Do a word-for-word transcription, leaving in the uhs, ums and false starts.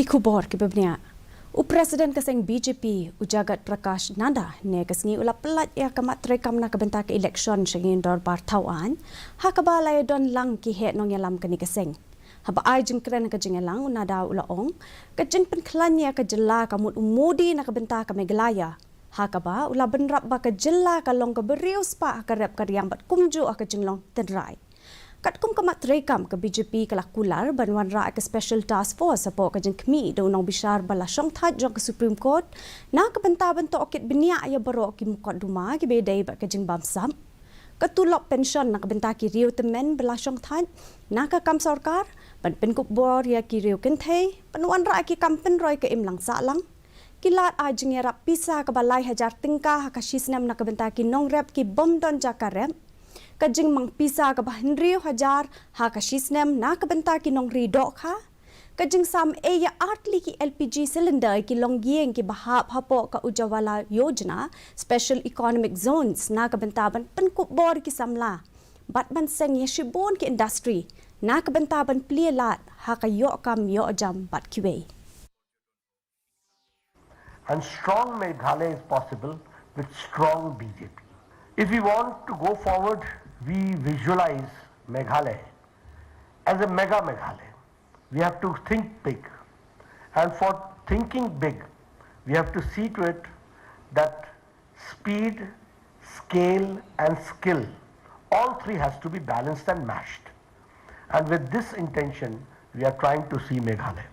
Ki khubor kiba bniah. U President ka seng B J P, u Jagat Prakash Nadda, ne ka sngi u la pyllait ïa ka mat treikam na ka bynta ka election sha ka Dorbar Thaw Aiñ, ha kaba la ïadon lang ki heh nongïalam kane ka seng. Haba ai jingkren ha ka jingïalang, u Nadda u la ong, ka jingpynkhlaiñ ïa ka jylla ka mut u Modi na ka bynta ka Meghalaya. Ha kaba u la bynrap ba ka jylla ka long kaba riewspah ha ka rep ka riang bad kumjuh ha ka jinglong tynrai. Katkum ka mat treikam, ka B J P ka la kular ban wanrah ka Special Task Force hapoh ka jingkhmih da u nongbishar ba la shongthait jong ka Supreme Court na ka bynta ban tohkit bniah ïa baroh ki mukotduma kiba ïadei bad ka jingbamsap. Ka tulop pension na ka bynta ki riew tymmen ba la shongthait na ka kam sorkar, ban pynkup bor ïa ki riew kynthei, ban wanrah ki kam pynroi ka imlang sahlang. Ki lad ai jingïarap pisa kaba lai hajar tyngka ha ka shisnem na ka bynta ki nongrep ki bym don jaka rep. Ka jingmang pisa kaba hynriew hajar ha ka shisnem na ka bynta ki nongri dohkha. Ka jingsam ei ïa artylli ki L P G cylinder ïa ki longïing kiba hap hapoh ka Ujjwala Yojana, Special Economic Zones, na ka bynta ban pynkup bor ïa ki samla bad ban seng ïa shibun ki industry na ka bynta ban plie lad ha ka ïoh kam ïoh jam bad kiwei. And strong Meghalaya is possible with strong B J P. If we want to go forward, we visualize Meghalaya as a mega Meghalaya. We have to think big. And for thinking big, we have to see to it that speed, scale, and skill, all three has to be balanced and matched. And with this intention, we are trying to see Meghalaya.